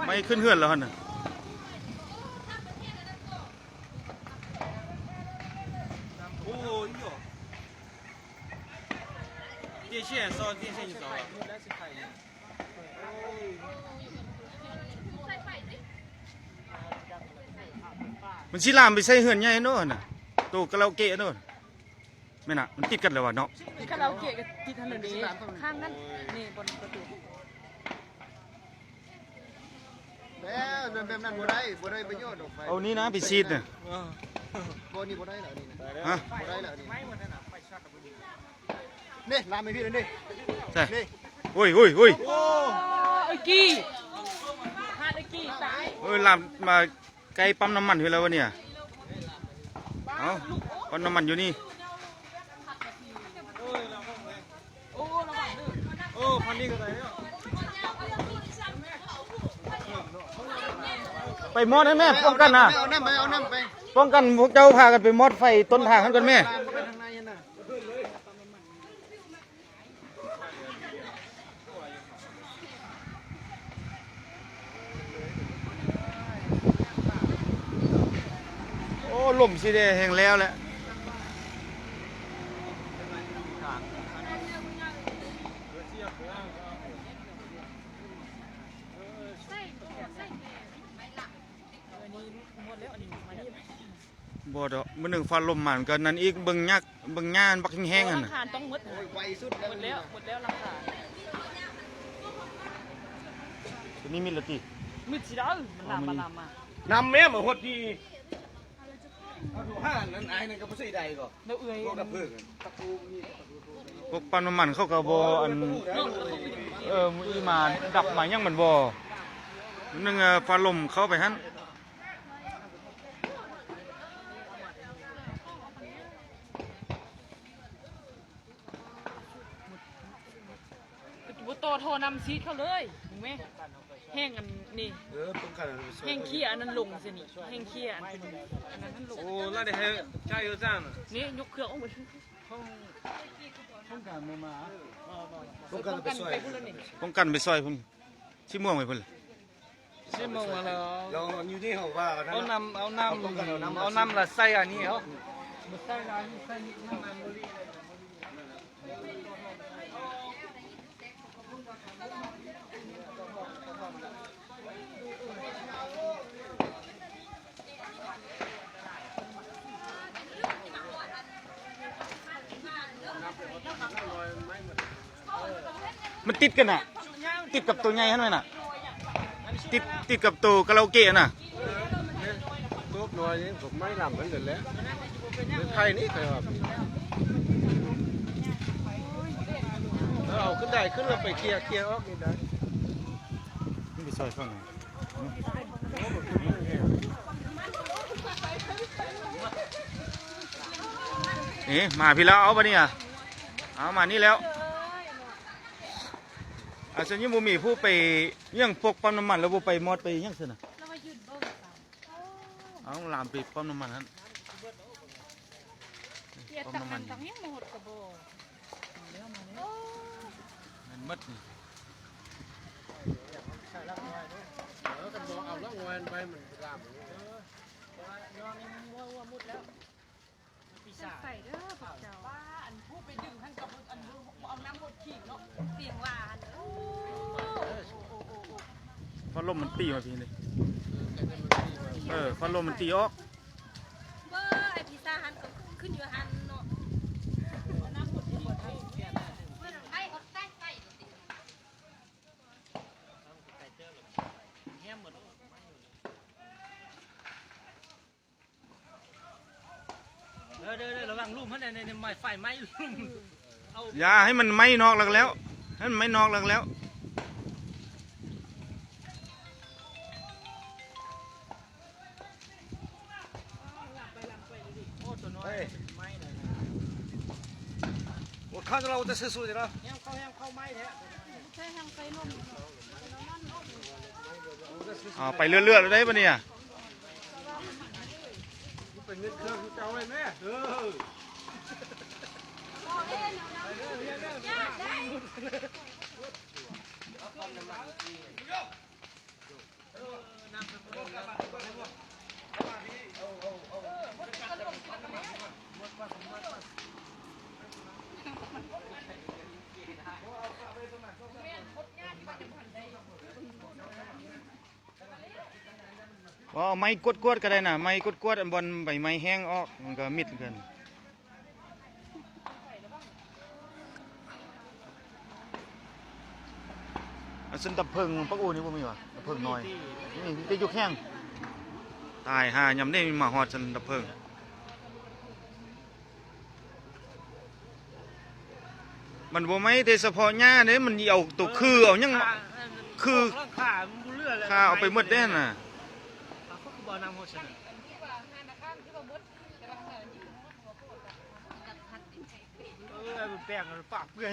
ໄໝ້ຂຶ້ນເຮືອນແລ້ວຫັ້ນນະ. ມັນຊິລາມໄປໃສ່ເຮືອນໃຫຍ່ໂນ້ນນະ ໂຕຄາຣາໂອເກະໂນ້ນ. ແມ່ນນະ ມັນຕິດກັນແລ້ວວະເນາະ. ຄາຣາໂອເກະກໍຕິດຫັ້ນແຫຼະເດ້ ຂ້າງນັ້ນນີ້ ບ່ອນປະຕູ. ແລ້ວ ແບບນັ້ນບໍ່ໄດ້ ບໍ່ໄດ້ປະໂຫຍດດອກໄຟ. ເອົານີ້ນະ ໄປສີດນະ. ບໍ່ ນີ້ບໍ່ໄດ້ແລ້ວນີ້ນະ. ຮະ ບໍ່ໄດ້ແລ້ວນີ້. ນີ້ ລາມໄປພີ້ແລ້ວນີ້. ໃສ່ ນີ້ ໂອ້ຍ ໂອ້ຍ ໂອ້ຍ ໂອ້ຍ ເອີຍກີ້ ຫາດເອີຍກີ້ຕາຍ. ເອີຍ ລາມມາ ໃກ້ປ້ຳນ້ຳມັນຢູ່ແລ້ວວະເນຍ. ເອົ້າ ປ້ຳນ້ຳມັນຢູ່ນີ້. ໄປມອດໃຫ້ແມ່ ປ້ອງກັນນະ ເອົານ້ຳໄປ ເອົານ້ຳໄປ ປ້ອງກັນ. ພວກເຈົ້າພາກັນໄປມອດໄຟຕົ້ນທາງຫັ້ນກ່ອນແມ່. ໂອ້ ລົມຊິໄດ້ແຮ່ງແລ້ວແຫຼະ. ບໍ່ດອກ ມື້ໜຶ່ງຟ້າລົມມາ ມັນກໍນັ້ນອີກ. ເບິ່ງຍາກ ເບິ່ງຫຍ້າມັນບັກແຫ້ງໆຫັ້ນນະ. ໝົດແລ້ວ ໝົດແລ້ວຫຼັງຄາ. ຕົວນີ້ມິດແລ້ວຕິ? ມິດຊິໄດ້ ມັນລາມມາ ລາມມາ. ນຳແມ່ມາຫົດນີ້ ເອົາໂທຫານັ້ນ ອ້າຍນັ້ນກໍບໍ່ໃສ່ໃດກໍ ແລ້ວເອື້ອຍ ພວກດັບເພີງ ພວກປ້ຳນ້ຳມັນເຂົາກໍບໍ່ ອັນ ເອີ ມື້ອີ່ມາດັບມາຫຍັງມັນບໍ່ ມື້ໜຶ່ງ ເອີ ຟ້າລົມເຂົ້າໄປຫັ້ນ. ບໍ່ຕໍ່ທໍ່ນ້ຳສີດເຂົາເລີຍ ເບິ່ງແມ ແຮ່ງອັນນີ້ ເອີ ປ້ອງກັນ ແຮ່ງເຄຍອັນນັ້ນລົງຊະນີ້ ແຮ່ງເຄຍອັນເປັນອັນນັ້ນລົງ. ໂອ້ ລະໄດ້ໃຫ້ໃຊ້ຢູ່ຈັ່ງນີ້ ຍົກເຄື່ອງອອກໝົດ. ປ້ອງກັນບໍ່ມາ ປ້ອງກັນໄປຊ່ອຍ ປ້ອງກັນໄປຊ່ອຍພຸ້ນ ຊິມ່ວງໄປພຸ້ນ. ຊິມາແລ້ວ ລອງຢູ່ນີ້ເຮົາວ່າກັນນະ ເອົານ້ຳ ເອົານ້ຳ ເອົາປ້ອງກັນ ເອົານ້ຳ ເອົານ້ຳລະໃສ່ອັນນີ້ເອົາ ບໍ່ໃສ່ລະ ໃສ່ນິດໜຶ່ງ ມັນຕິດກັນນະ ຕິດກັບໂຕໃຫຍ່ຫັ້ນແມ່ນນະ ຕິດ ຕິດກັບໂຕຄາຣາໂອເກະຫັ້ນນະ. ໂຕນ້ອຍນີ້ ໄມ້ລຳມັນນັ້ນແຫຼະ ໄມ້ໄຜ່ນີ້ ຂ້ອຍວ່າ ເອີ ເອົາຂຶ້ນໄດ້ ຂຶ້ນແລ້ວໄປເຄຍ ເຄຍອອກນີ້ໄດ້ ມັນໄປຊ່ອຍເຂົາໜ່ອຍ. ເອີ ມາພີ້ແລ້ວ ເອົາບາດນີ້ອະ ເອົາມານີ້ແລ້ວ. ອາ ຊັ້ນຍັງບໍ່ມີຜູ້ໄປຫຍັງ ພວກປ້ຳນ້ຳມັນ ແລ້ວບໍ່ໄປມອດໄປຫຍັງຊັ້ນນະ. ເອົາ ລາມໄປປ້ຳນ້ຳມັນຫັ້ນ ປ້ຳນ້ຳມັນ ຍັງບໍ່ໝົດກະບໍ່ ມາແລ້ວ ມາແລ້ວ ໂອ້ ແມ່ນໝົດນີ້ ເອີ ຄັນບໍ່ເອົາລະງວຍໄປ ມັນລາມ ເອີ ໝົດແລ້ວ ໃສ່ເດີພວກເຈົ້າ ວ່າອັນຜູ້ໄປດຶງຫັ້ນກັບອັນບໍ່ເອົານ້ຳຫົດຂີງເນາະ ສຽງວ່າຫັ້ນ ໂອ້ ພັດລົມມັນຕີມາພີ້ນີ້ ເອີ ພັດລົມມັນຕີອອກ ເບີ ໄອ້ພີຊາຫັ້ນກໍຂຶ້ນຢູ່ຫັ້ນເນາະ ເອົານ້ຳຫົດຂີງ ໄປ ໄປ ໄປ ແຮມໝົດ. ເດີໆ ລະວັງລຸ່ມຫັ້ນແດ່ ໄຟໄໝ້ລຸ່ມ ເອົາ ຢ່າໃຫ້ມັນໄໝ້ນອກແລ້ວ ໃຫ້ມັນໄໝ້ນອກແລ້ວ ໂອ້ ຕົວນ້ອຍໄໝ້ເລີຍ ໂອ້ ຄາດລາວແຕ່ຊື່ໆ ເນາະ ແຮມເຂົ້າ ແຮມເຂົ້າໄໝ້ແທ້. ເອົາໄປເລື້ອຍໆ ໄດ້ປະເນຍ ເປັນເງິນເຄື່ອງເຈົ້າໄວ້ແມ່ ເອີ. ບໍ່ ເອົາໄມ້ກວດໆກໍໄດ້ນະ ໄມ້ກວດໆ ອັນບ່ອນໃບໄມ້ແຫ້ງອອກ ມັນກໍມິດຄືກັນ. ອັນຊັ້ນດັບເພີງປາກອູນີ້ບໍ່ມີຫວາ? ດັບເພີງນ້ອຍ ນີ້ມີແຕ່ຢູ່ແຂ້ງ. ຕາຍຫ່າ ຍາມນີ້ມາຮອດຊັ້ນດັບເພີງ. ມັນບໍ່ໄໝ້ແຕ່ສະເພາະຫຍ້າເດ້ ມັນຊິເອົາໂຕຄືເອົາຫຍັງ ຄື ຫຼັງຄາມັນບໍ່ເຫຼືອແລ້ວ ຄາເອົາໄປໝົດເດ້ຫັ້ນນະ. ເອົາ ເຂົາຄືບໍ່ເອົານຳໂຮດຊັ້ນນະ? ເອີ ແປ້ງປາກເປື່ອຍ.